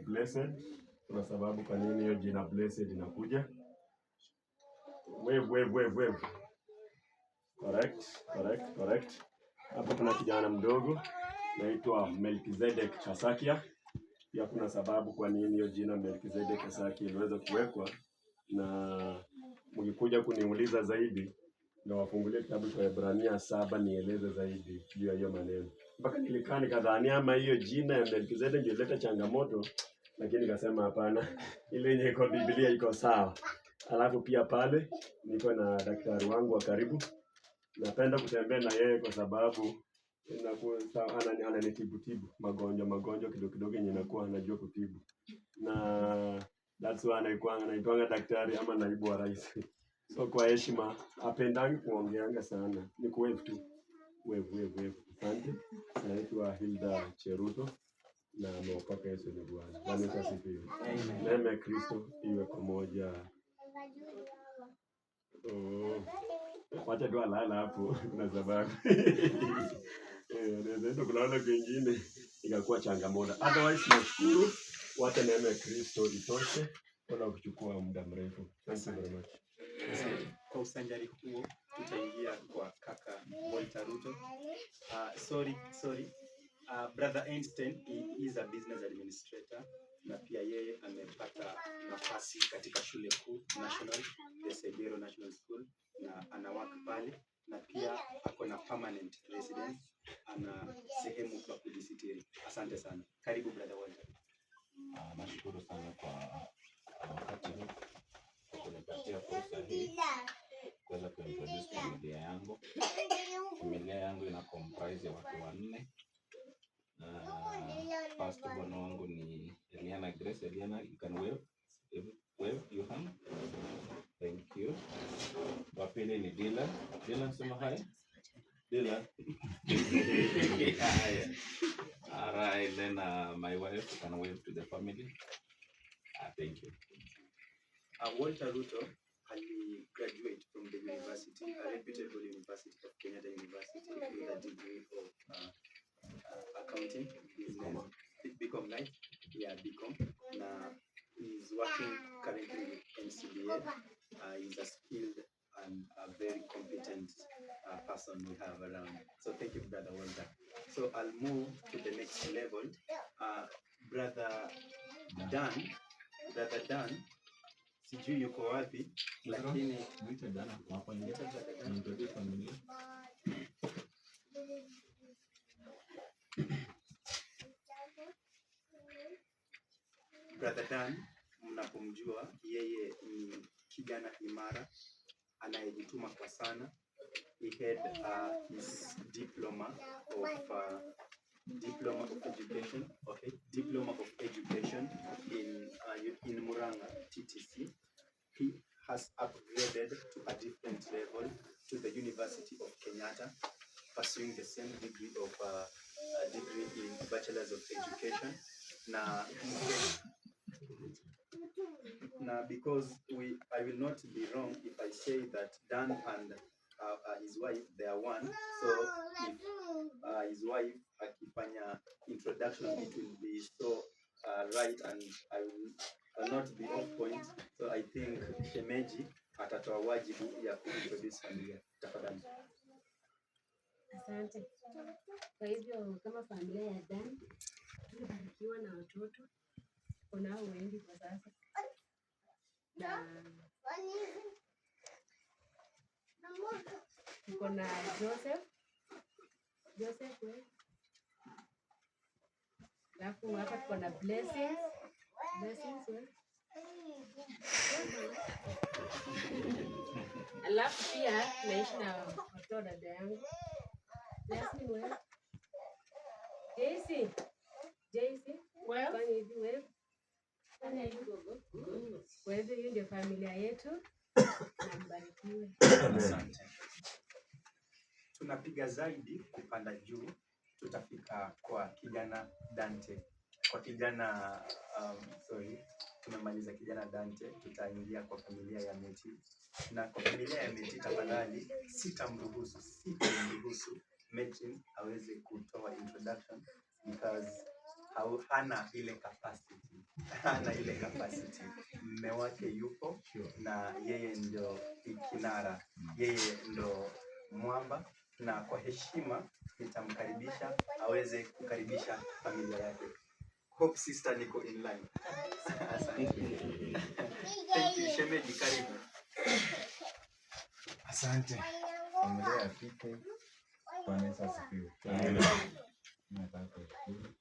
Blessed. Kuna sababu kwa nini hiyo jina Blessed inakuja. Wave, wave, wave, wave. Correct, correct, correct. Hapa kuna kijana mdogo naitwa Melkizedek Chasakia. Pia kuna sababu kwa nini hiyo jina Melkizedek Chasakia iliweza kuwekwa, na mkikuja kuniuliza zaidi nawafungulia kitabu cha Waebrania 7 nieleze zaidi juu ya hiyo maneno. Mpaka nilikaa nikadhania ama hiyo jina ya Melkizedek ndio ileta changamoto, lakini nikasema hapana, ile yenye iko Biblia iko sawa. Alafu pia pale niko na daktari wangu wa karibu, napenda kutembea na yeye kwa sababu ananitibu-tibu magonjwa magonjwa kidogo kidogo yenye nakuwa anajua kutibu, na that's why anaitwanga daktari ama naibu wa rais. So kwa heshima, apendangi kuongeanga sana, ni kuwave tu, wave, wave, wave. Asante. Naitwa Hilda Cheruto na ameokoka. Yesu ni Bwana. Bwana Yesu asifiwe. Neema ya Kristo iwe pamoja. Oh. Wacha tu alala hapo, kuna sababu unaweza enda kulala kwingine ikakuwa changamoto. Otherwise nashukuru, wacha neema ya Kristo itoshe, wala kuchukua muda mrefu. Thank you very much. Asante. Kwa usanjari huo tutaingia kwa kaka Walter Ruto. Sorry, sorry. Brother Einstein, he is a business administrator na pia yeye amepata nafasi katika shule kuu National, the Segero National School, na ana work pale na pia ako na permanent residence, ana sehemu pa kujisitiri. Asante sana. Karibu, Brother Walter. Nashukuru sana kwa wakati huu, kwa kunipatia fursa hii kuweza kuintroduce familia yangu. Familia yangu ina comprise ya watu wanne. First born wangu ni Eliana Grace. Eliana, you can wave. Wave, wave your hand. Thank you. Wa pili ni Dylan. Dylan, sema hi. Dylan. Yeah. All right, then my wife, you can wave to the family. Thank you. Walter Ruto ali graduate from the university, a reputable university of Kenyatta University, with a degree of accounting, business, BCom, right? Yeah, BCom. Na he's working currently with NCBA. He's a skilled and a very competent person we have around. So thank you, Brother Walter. So I'll move to the next level. Brother Dan, Brother Dan, sijui yuko wapi, lakini Mwite Dan hapo nje. Mwite Brother Dan. Introduce familia. Brother Dan mnapomjua, yeye ni kijana imara anayejituma kwa sana. He had his diploma of education, okay, diploma of education in Murang'a TTC. He has upgraded to a different level to the University of Kenyatta, pursuing the same degree of a degree in Bachelor's of Education. Na because we I will not be wrong if I say that Dan and his wife, they are one. So if his wife akifanya introduction, it will be so right and I will not be off point. So I think shemeji atatoa wajibu ya kuintroduce familia. Tafadhali. Asante. Kwa hivyo kama familia ya Dan tulibarikiwa na watoto, kunao wengi kwa sasa, na tuko na Joseph, Joseph we. Alafu hapa tuko na Blessings, Blessings we. Alafu pia naishi na watoto wa dada yangu. Jasmine we. JC. JC. Well. Fanya hivi wewe. Fanya hivi gogo. Kwa hivyo hiyo ndio familia yetu na mbarikiwe. Asante. Tunapiga zaidi kupanda juu, tutafika kwa kijana Dante, kwa kijana sorry, tumemaliza kijana Dante, tutaingia kwa familia ya Meti. Na kwa familia ya Meti, tafadhali, sitamruhusu Metin aweze kutoa introduction because Hana ile capacity, hana ile capacity. Mme wake yupo na yeye ndio kinara, yeye ndo mwamba, na kwa heshima nitamkaribisha aweze kukaribisha familia yake. Hope sister niko in line. Asante. Thank you. Shemeji, karibu. Asante familia ya PK. Bwana Yesu asifiwe. Amen. Mimi nataka kushukuru